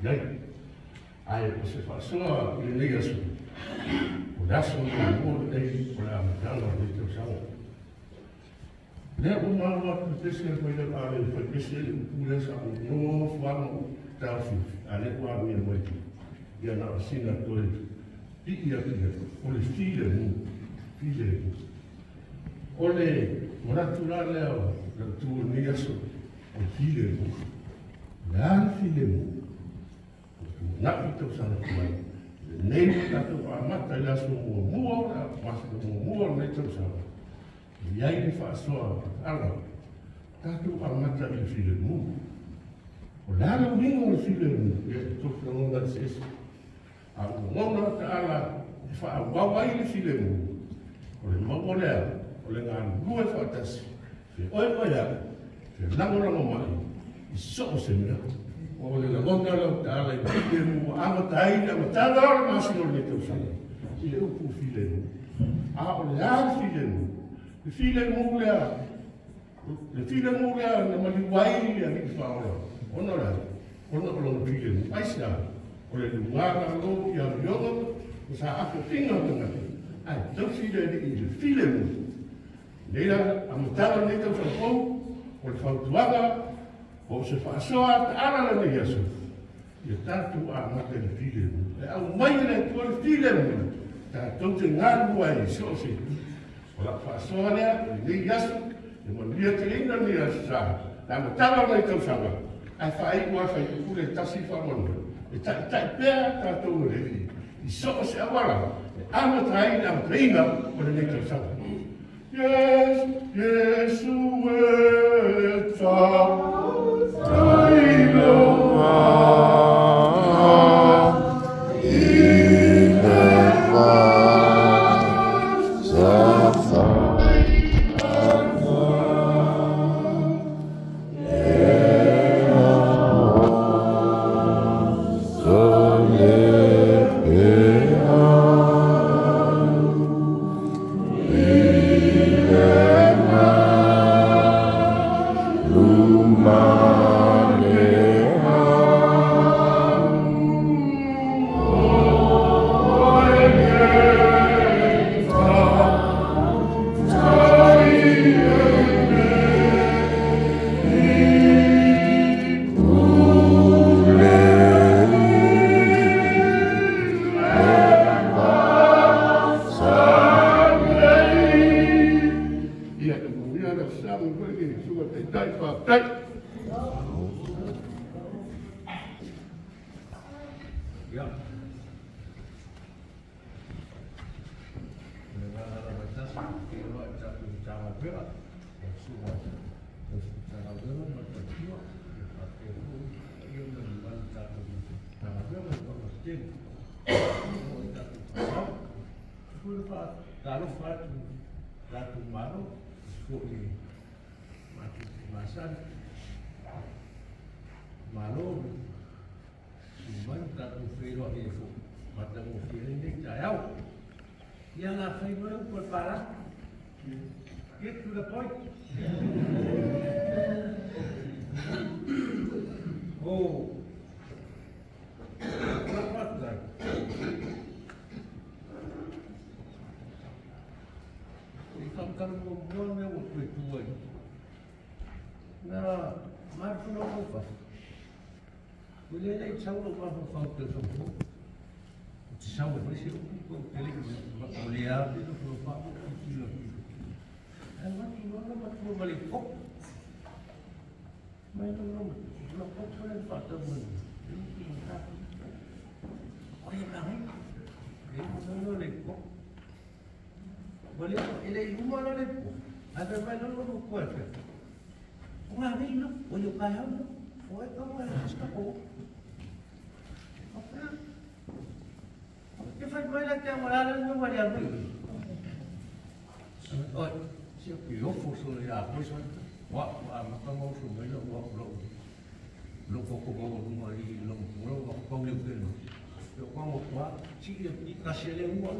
Iai. Ae o se faasoa i lenei aso, o le aso muamua lenei o le amataga o lenei tausaga. Lea ua maua atu le pese a le failauga a le faipese le upu lea sa ou nofo lava ma ou taofiofi, a lea ua amia mai. Ia na o sina toe pii atu ia, o le filemu, filemu. O le manatu la lea o le tu o lenei aso, o le filemu. O le a le filemu? O le tuanai tausaga tuai. Lenei ua tatou amata i le aso muamua o le masina muamua o lenei tausaga. E i ai le faasoa ala, tatou amata i le filemu. O le a le uiga o le filemu? Ia e tofu lagona eseese. A ua lagona taala e faaauau ai le filemu, o le maua lea, o le galulue faatasi, feoeoeai, felagolagomai, i so o se mea. O le lagona lea o taala i le filemu ua amata ai le amataga o le masina o lenei tausaga, i le upu filemu. A o le a le filemu? Le filemu lea, le filemu lea na maliu ai le alii faaola, ona o le a? Ona o lona filemu. Aisea? O le luga lalo i amioga ma sa afofiga o tagata, ae tausi le alii i le filemu. Nei la amataga o lenei tausaga fou, o le fautuaga, o se faasoa taala lenei aso, ia tatou amata i le filemu. E aumai e le Atua le filemu, tatou te galulue ai i so o se itu. O lau faasoa lea, lenei aso, e manuia teleina lenei aso sa, le amataga o lenei tausaga, ae faaiu lava faipule tasi faamolemole, e taitai pea tatou e le alii i so o se auala, e amata ai le amataina o lenei tausaga. Yes, Yesu e tailoa i le vasafa. Ia e manuia le aso sa ma foi suka taitai faafetai. Ia. O le agaga lava e tasi, feiloai i le tatou Matagaluega, lau Susuga i le Matagaluega ma le faletua, ia faapea foi le paia ma le mamalu o le tatou Matagaluega i Vaega tetele. Oo i tatou taeao. E foi le faatalofa atu i le tatou Malo, foi matou te masani. Malo susu mai ma tatou feiloai ai foi matagofie ai lenei taeao. Ia la fai loa le upu a le palagi. Get to the point. O lau faafetai. I faamatala muamua mea ua toe tu ai. Na mafuafua ou fafo. Ua le le i sau lou mafaufau i tausaga fou. Ou te sau e fai se upu pe ou te le i o lea lava pei ona faa ou tilotilo atu. Ae alu atu loa la matua ma le koko. Mai loa la matua, la koko lea na faatau mai. O e manaia. E uma loa le koko. Ua le, e le i uma la le pua. Ae fai mai loa le matua e fai. O ngā nei no, o i o kai hau no. O e kau e sista ko. O pea. Ke fai mai la te anga la le wale alu i. Oi, si o ki ofo so le a koe so. Wa, wa, maka ngau so mai la wa lo. Lo ko ko ko lunga i lo lo wa ko le ke no. Yo ko ngo kwa, si i ka se le ua.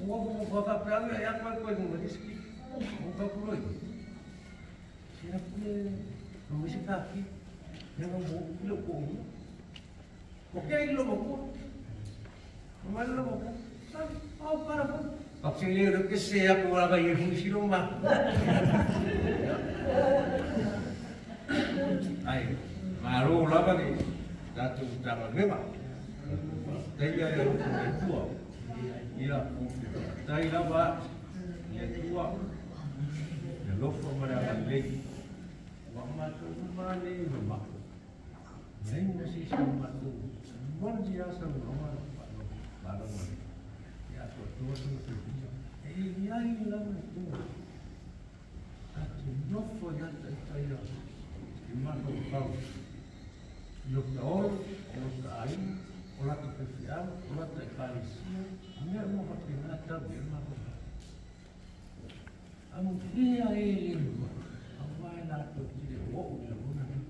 Ua ko ko ka pe ya ko ko ngo ni ski. O ka ko loi. Si na pule no mi se ka ki. Ya ngo mo lo ko. O ke lo mo ko. Ma lo mo ko. Au para ko. Paksili lo ke se aku wala ka yefu silo ma. Ai, malo lava le tatou Matagaluega. Tai ia le alofa o le Atua. Ia, tai lava le Atua, le alofa ma le agalelei. Ua matou uma nei mamao. Nei mo se isi o matou. Moni lava saunoaga faalogo ai. Ia atoatoa sona soifua. E i ai lava le Atua. Tatou nofo ia taitaia i mafaufau. I lota olo, o lota aiga, o lata faifeau, o lata ekalesia, mea uma faapena tau i ai le mafaufau. Amuia e le lua, auā e latou te le o oo i lagona nei.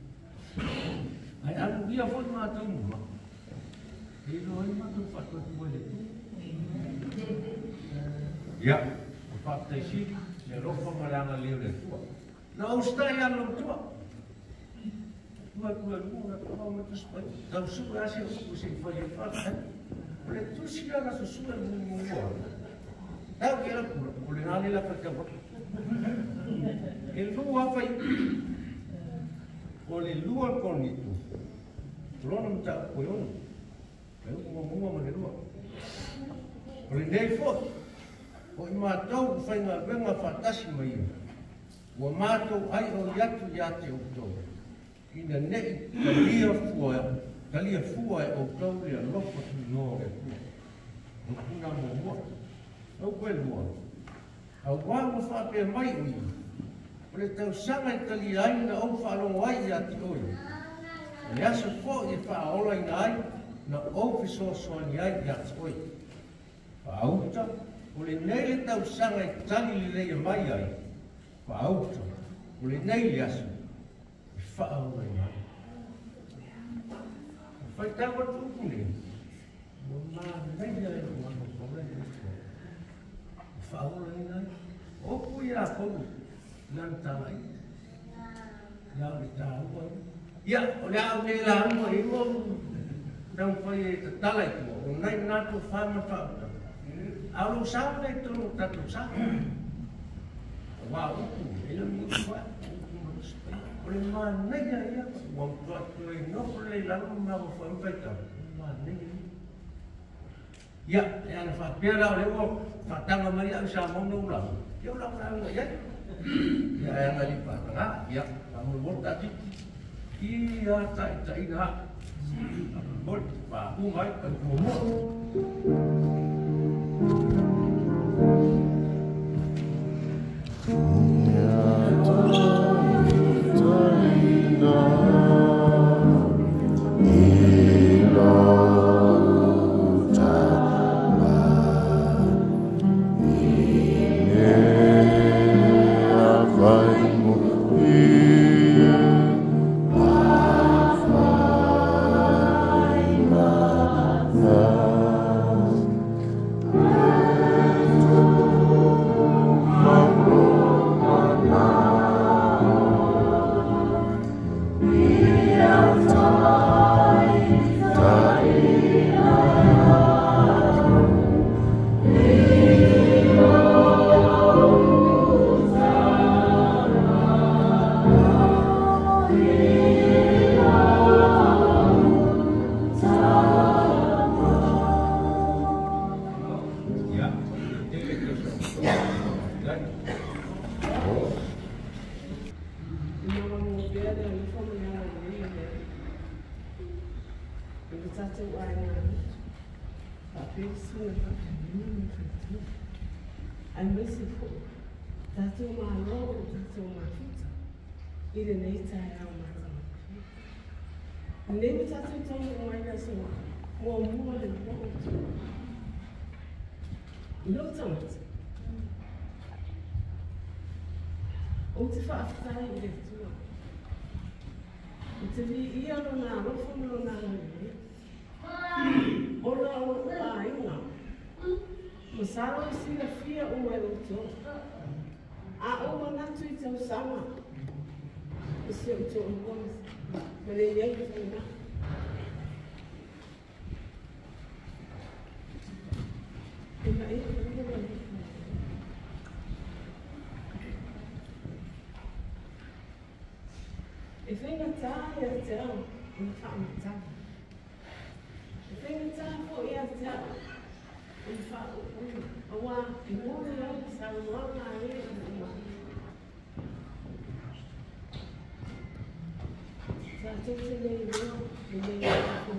Ae amuia foi matou mamao. E iloa ai matou faatuatua i le Atua. Ia, o faafetai sili, le alofa ma le agalelei o le Atua. Na ou usitai lava i lou matua. Tua tua lua na tua ma tusi mai. Tau sue lava si upu se i fai ai faafetai. O le tusi la na susue muamua. Tau i ala pula, o lena le la faitau atu. E lua lava fuaiupu. O le 2 Korinito, o lona mataupu e 6. Fuaiupu muamua ma le lua. O lenei foi, o i matou faigaluega faatasi ma ia, ua matou aioi atu ia te outou, ina ne'i talia fua, talia fua e outou le alofa tunoa o le Atua. O puna muamua, au e lua, auā ua faapea mai o ia, o le tausaga e talia ai na ou faalogo ai ia te oe, o le aso foi e faaolaina ai na ou fesoasoani ai ia te oe. Faauta, o lenei le tausaga e tali leleia mai ai. Faauta, o lenei le aso e faaolaina ai. O faitau atu upu nei, ua manaia e lou mafaufau le Atua. E faaolaina ai. O upu ia a Paulo i lana talaiga. Ia o le taua ia. Ia, o le a ou le lauga i ua taumafai e tatala i tua, o nai manatu o fa ma le faautaga. A o lou sao lea i totonu o tatou sa. Aua o upu, e le o ni upu ai, o upu ma Tusi Paia. O le manaia ia, ua matuai toe nofo lelei i lalo ma mafaufau ai ma faitau, o le manaia ia. Ia, e ana faapea la o lea ua faataga mai au i Samoa na ou lauga, ia o lau lauga i ai. Ia, e ana alii faataga, ia, faamolemole taatiti. Ia taitaiga au. Faamolemole, pauu mai, muamua. Ia, tele tausaga. Faafetai. Ina pea le alofa ma le agalelei o le Alii i lo tatou aiga faapea le susuga i le faafeagaiga ma le faletua, aemaise foi tatou Malo o lo tatou mafuta i lenei taeao matagofie. Lenei ua tatou taunuu mai le aso muamua le 22. I lou tagata, ou te faafetai i le Atua. Ou te viia lona alofa ma lona agalelei. Ona o lou aiga, masalo e silafia uma e outou. A ou manatu i tausaga, o si ou toalua ma le i ai le falemai. ia te au o le faamatala. E faigata foʻi ia te au o le faauuina, auā e moni ai le saunoaga a e ua mai. Tatou te le iloa lenei aso.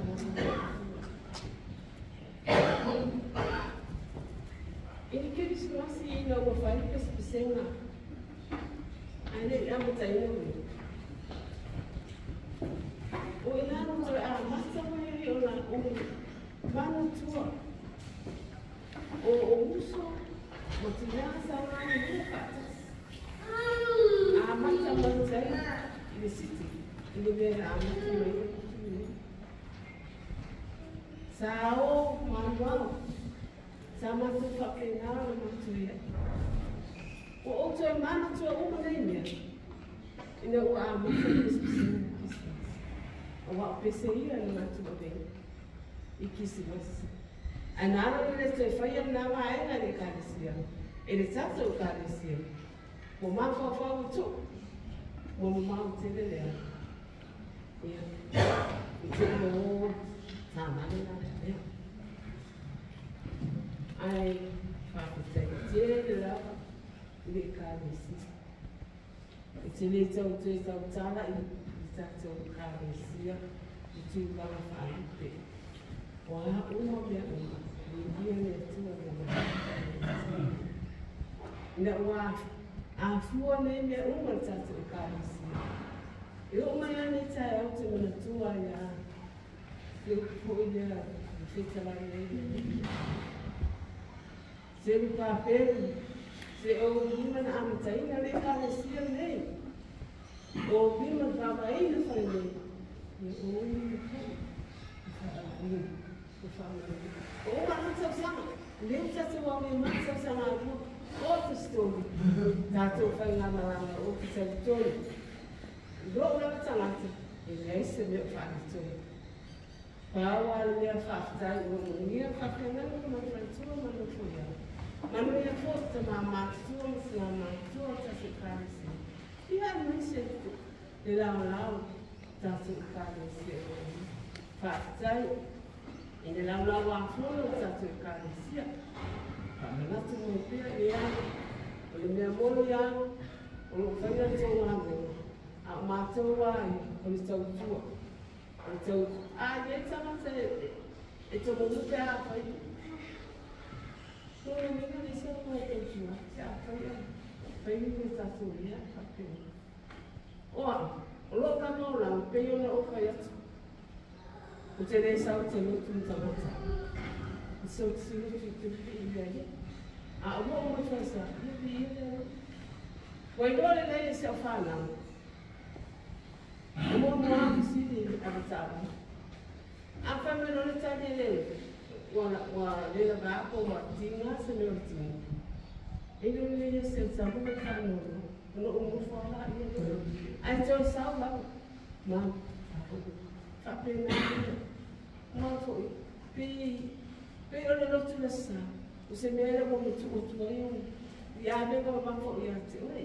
I le Kerisimasi ina ua fai le pesepesega ae le i amataina mea. O i lalo toe amata mai ai ona ou manatua o ou uso ma tinā sa galulue faatasi. Amata mai tai i le siti i le mea na amata mai ai le lotu lenei. Sa o maluao, sa matou faapena ona matou i ai. Ua ou toe manatua uma nei mea ina ua amata le pesepesega o le Kerisimasi. Aua o pese ia na matou aveina i Kerisimasi. Ae na ala ona le toe faia lena vaega i le Ekalesia, e le tatou Ekalesia, ua mafaufau i tuu, ua mamao tele le ala. Ia, i te o taavale la le mea. Ae faafetai tele lava i le Ekalesia. E te le tau toe tautala i le tatou Ekalesia i tulaga faalupe. O a uma mea uma, viigia le Atua le Atua. Ina ua afua nei mea uma le tatou Ekalesia. E oo mai lava lenei taeao ou te manatua ai lava le upu foi lea na fetalai ai le Alii. Serubabelu, se o lima na amataina le Ekalesia lenei, o lima na vaavaina fale nei, ia o lima foi na faavaeina, na faamauina. O uma lava tausaga, lea ua tatou aumai mai tausaga a lua, o te story, tatou faigamalaga o te talitonu. I lou lava tagata, e leai se mea o faaletonu. Pau lava le mea faafetai ua manuia le faafeagaiga ma le faletua ma le nofoia. Manuia foi tama matutua ma tina matutua o le tatou Ekalesia. Ia aemaise le laolao o le tatou Ekalesia e manuia. Faafetai i le laulauafono o le tatou Ekalesia. Faamanatu mai pea ia o le mea moni lava o lo o faia le tou galuega, a o matou lava ia o le tautua. O le tau a i ai tagata e tomomu pe a fai. Lona uiga le isi o e tautua se a fai a fai ni mea tatou ia faapena. O au, o lou tama olaga pei ona ou fai atu. Ou te le sau i te lotu ni tagata. I sau te lotu i te pii ia ia. A ua oo mai fai sa, ia pii ia lea. Ua iloa lelei e si au fanau. E muamua lava fesili i avataua. A fai mai loa le tali e le ua le lava po ua tiga se mea o le tino. E iloa lelei e si au tama ma le faanoanoa ona ou nofo lava laia lea. Ae toe sau lava ma faapena ia. Ma foi pei o le lotu le sa o se mea lea ua matuu atu ai ona i avega mamafa ia te oe.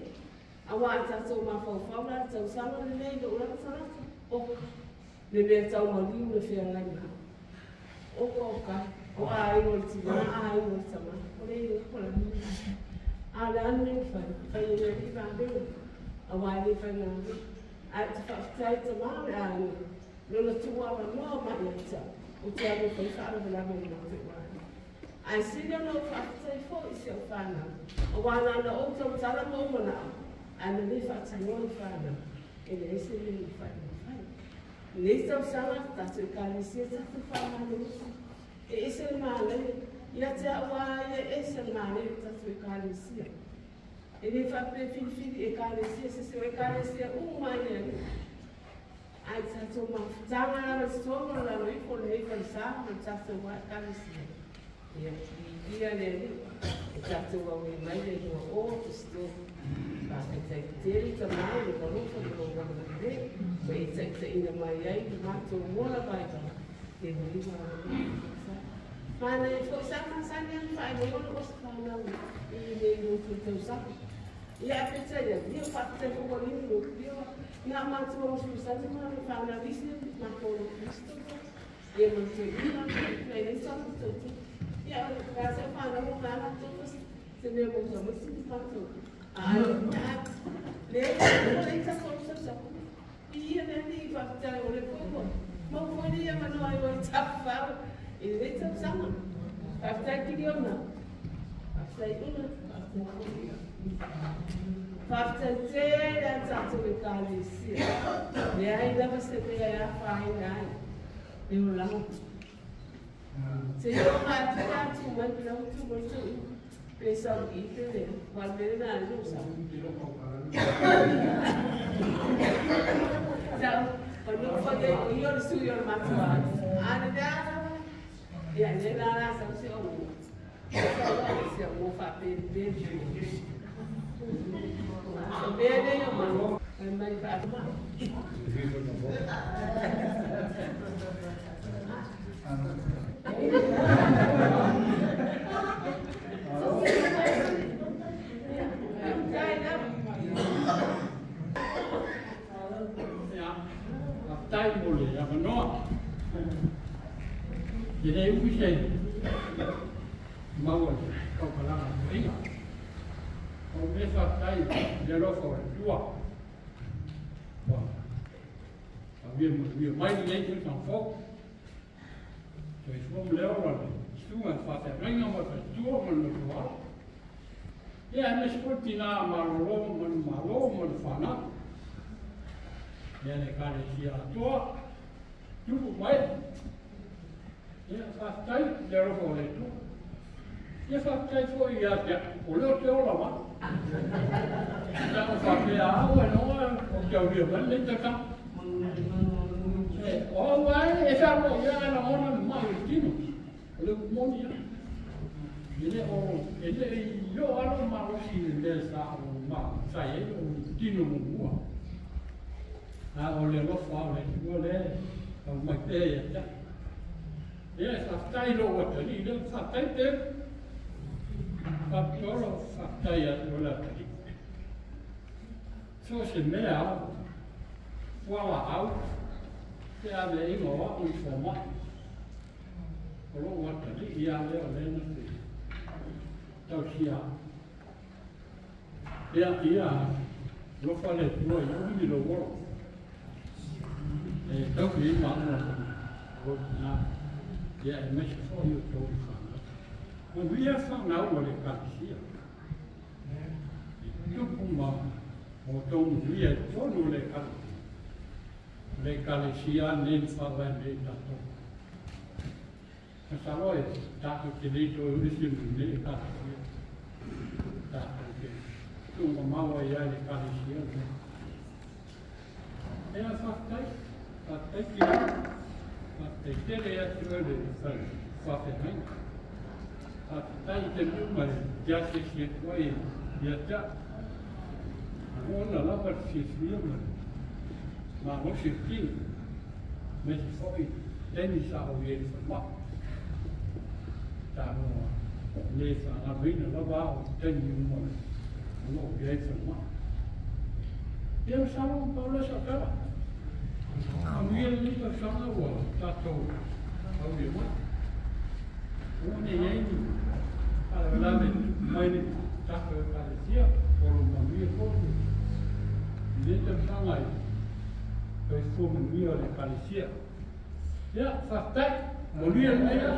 Aua a tatou mafaufau la i le tausaga lenei i lou lava tagata, oka, le mea tau maliu le feagai ma au. Oka oka, o aiga o le tina, aiga o le tama, o le iloa ko la mea. A o le a le mea ua fai? Fai e le alii vavega, aua e le faigaluega. Ae ou te faafetai i tama o le aiga, lona tuu avanoa mai ia te au, ou te alu e fai faalavelave i matou aiga. Ae sili ona ou faafetai foi i si au fanau, aua na ona ou tautala ma ou manao, ae na le faatinoa i fanau, e leai se mea i fai ma fai. Lenei tausaga, tatou Ekalesia tatou faamalolosi, e ese le manaia, ia te au lava ia e ese le manaia o tatou Ekalesia. E le faapea filifili Ekalesia se se o Ekalesia uma ia alii. Ae tatou mafutaga lava i totonu o lalo ifo o lenei falesa ma le tatou Ekalesia. Ia, viia le Alii, e tatou auai mai le lua o Kristo. Faafetai tele Tama i lou alofa ma lou agalelei, ua e taitaiina mai ai le matou ola vaivai i lenei vaega o Manaia foi sa masani ana faailoga lou aso fanau i lenei lotu tausaga. Ia, ae peitai ane, ia faafetai foi ua lima lou pio. Na matua susana ma whānau isi mātou Kristo. Ia ma te ina, te nei sa te te. Ia ka se whānau o ngā rātou te mea mō te musi te tātou. Ai, le, o le ta ko sa sa. Ia ne ni whakatau o le koko. Mau koe ia manoa i o tawhau. I le tausanga. Whakatau kiri ona. Whakatau una. Whakatau tērā tātou e kālesia. Le ai lava se mea e awhaina ai. E o langa. Te o ngā tū atu mai pina utu mai tū. Pesa o i te le. Walmere nā le sa. Sau, o no whake o i o le sui o le matua. Ana nā ia le nā nā sa se o. Sa o se o whapere pere. Bene yo mano. Mai fa. Ya, tai mole ya manoa. Ye le u se maua kau kalanga inga. O me fatai le lofa o le tua. Wa. A wie mo wie mai le tu san fo. Toi fo le ora le. Stunga fa te renga mo te tua mo le tua. Ia me spoti na malolo mo le malo mo le fana. Ia le kare sia atoa. Tupu mai. Ia fatai le lofa o le tua. Ia fatai fo ia te o le te ola ma. Ia o whakea au e noa o te au ria mai le tata. O wai e whanau ia ana ona mai o tino. O le moni ia. E le o e le i o alo malosi le mea sa o ma sa e o tino mo mua. A o le lofa o le tua le au mai te ia te. Ia whaktai lo o te li le whaktai te. Whakatoro whaktai atu o la tari. So se mea, fuala au, te ave inga o au i whomai. O lo o tari i a leo lena te tausia. Ia ia, lofa le tua i umi lo woro. E tauki i maua o nā, ia e mese fo i o tau i whanau. O via whanau o le kālesia. I tupu ma o tō via tonu le kālesia. Le kālesia nen whawa le tātou. Ka salo e tātou te lei tō isi mu le kālesia. Tātou te tunga maua ia le kālesia. Ea whaktai, whaktai ki au, whaktai tere atu e le whawhengaina. Tai te numa e te ase si e tua e ia tea. Ona lava te fiafia ma malosi o tino. Me te fo'i teni sa o i e whanua. Tā roa le whangaruina lava o teni uma o lo i e whanua. Ia o salo o paula sa pera. A mia le nita sanga ua tātou au i mai. O ne iei ni ala mai ni tātou e kālesia o lo manuia kōtu. I le tausaga i toi fua manuia o le kālesia. Ia, whaktai, manuia le mea.